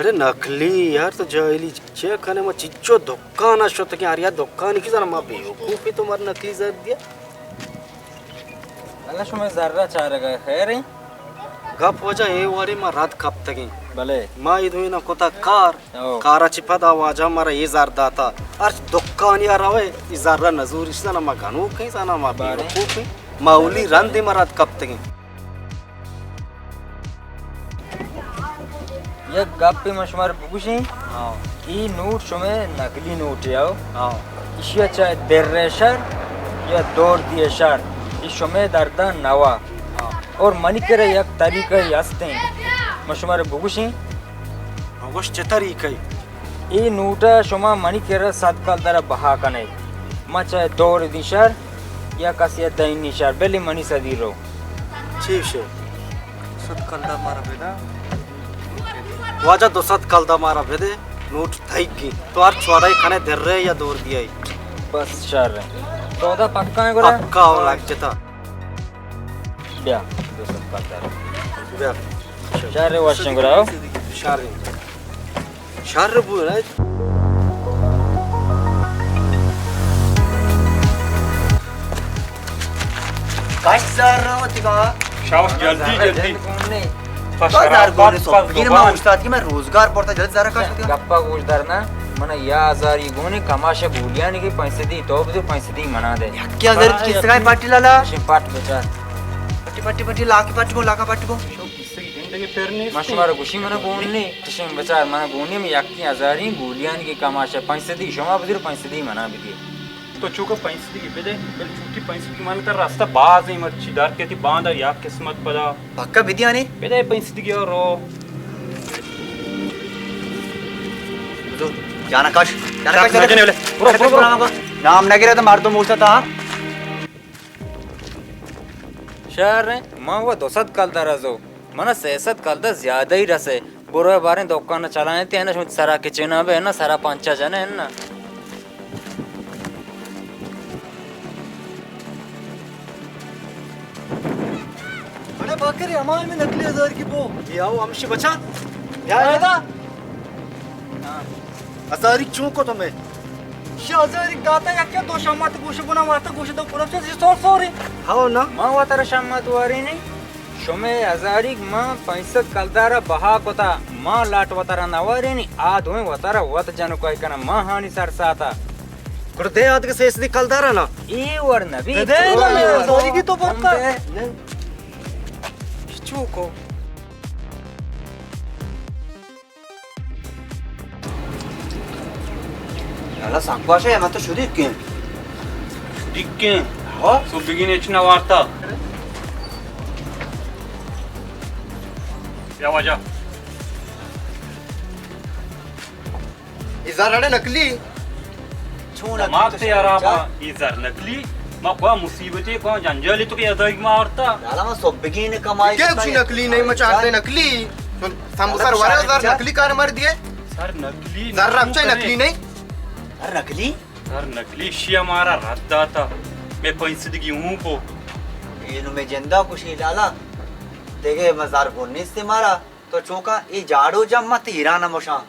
ارے نقلی یار، تو جاہلی چے کنے؟ ما چچو دکان ءَ شتگیں، ہر یا دکان کی زانا ما بیوقوفی، تو مر نقلی زر دیا۔ اللہ شمئے زر ءَ چارگ ءَ خیر ایں؟ گپ واجہ اے وڑیں ما رد کپتگیں۔ بلے۔ ما اے دوئیناں کتا کار، او۔ کار ءَ چہ پدا واجہ مارا اے زر داتا۔ ہرچ دکانی ءَ روئے، اے زر ءَ نزور، اش زانا ما گنوکیں، زانا ما باریں۔ بیوقوفیں۔ ما اولی رندے ما رد کپتگیں۔ یک گپے من شمارا بگوشیں۔ ہاں۔ اے نوٹ شمئے نقلی نوٹے ہو۔ ہاں۔ ایشی ءَ چاہے درے شر یا دور دیے شر، اے شمئے درداں نوا۔ ہاں۔ اور منی کرا یک طریقہ ہستیں، من شمارا بگوشیں۔ بگوش چہ طریقہ؟ اے نوٹ ءَ شما منی کرا صد کلدار ءَ بہا کنے۔ ما چاہے دور دی شر یا کسی ءَ دینی شر، بلے منی سدی رو۔ چی شے؟ دو سد کلدار مارا بدے۔ واجہ دو سد کلدار مارا بدے، نوٹ تئیگی۔ تو ہر چوڑائی کنے درے یا دور دیائی۔ بس شر۔ سودا پکا ایں گڑا؟ پکا ہو لگ جتا۔ بیا، دو سد کلدار۔ بیا۔ شر وشیں گڑا ہو۔ شر۔ شر بو نہ۔ کش زر رو تیگا۔ شاوش جلدی، جلدی۔ پس تو زر گونے سو۔ بگیر ما استاد کی میں روزگار پورتا جلد زر کش۔ گپا گوش دار نا۔ من یا ہزاری گونے کماش بولیانی کی پنچ صدی تو بدے، پنچ صدی منا دے۔ یک ہزار کی سگائے پاٹی لالا۔ شی پاٹ بچار۔ پٹی، پٹی، پٹی، لاکی پٹی بو، لاکا پٹی بو۔ ما شمارا گوشی منا گون نی، چشیں بچار منا گون نی، من یکی ہزاری گولیانی کی کماش ءَ پنچ صدی شما بدیر، پنچ صدی منا بدی۔ تو چوکا پنچ صدی بدے، بل چوٹی پنچ صدی من تر راستہ باز ایں، مرچی دار کیتی باندا یا قسمت پدا۔ پکا بدیانی؟ بدے پنچ صدی رو۔ جانا کش، جانا کش۔ برو، برو، برو۔ نام نہ گرے تو مردم موشتا تھا۔ شر، ما وہ دو سد کلدار ازو۔ منا سئے سد کلدار زیادہ ہی رسے۔ برو باریں دکان چلائیں تے نا، شما سرا کچنا بے نا، سرا پنچا جنے نا۔ اڑے باکر، امان میں نقلی ہزار کی بو۔ یہ آؤ، ہمشی بچا۔ یا ادا۔ ہزاری چون کو تمہیں؟ شی ہزاری داتا، یک دو شمات گوش بنا وارتا، گوش دو پورا چیز سور سوری۔ ہاؤ نا۔ ما واتر شمات واری نہیں۔ شمئے ہزاریگ ما پنچ سد کلدارا بہا کتا، ما لاٹ وتارا نوارینی، آ دوئیں وتارا وت جنکائی کنا، ما ہانی سر ساتا۔ گڑا دے آدگہ سئے سدی کلدارا نا۔ اے وڑ نبی۔ دے نا، ہزاریگی تو برتا۔ چوکو۔ یالا سک باش ئے، من تو شدیکیں۔ شدیکیں؟ ہاں۔ سوبگین ہچ نہ وارتا۔ بیا واجہ۔ اے زر اڑے نقلی۔ چون دماغ تے آرام آ، اے زر نقلی۔ ما کوا مصیبتے، کوا جنجالے تو کہ ادائیگ ما آرتا۔ لالا ما سوبگین کمائی کیا کتا کچھ نقلی نہیں، ما چاہتے نقلی۔ سمبوسہ روارے زر نقلی کار مر دیے۔ زر نقلی زر رکھتے نقلی نہیں۔ زر نقلی؟ زر نقلی شی ہمارا رد داتا۔ میں پنچ سدگی ہوں کو۔ اینو میں جندا کشی لالا۔ دیگه ما زر گون نیستی مارا۔ تو چوکا اے جاڑو جم مت ایران مشان۔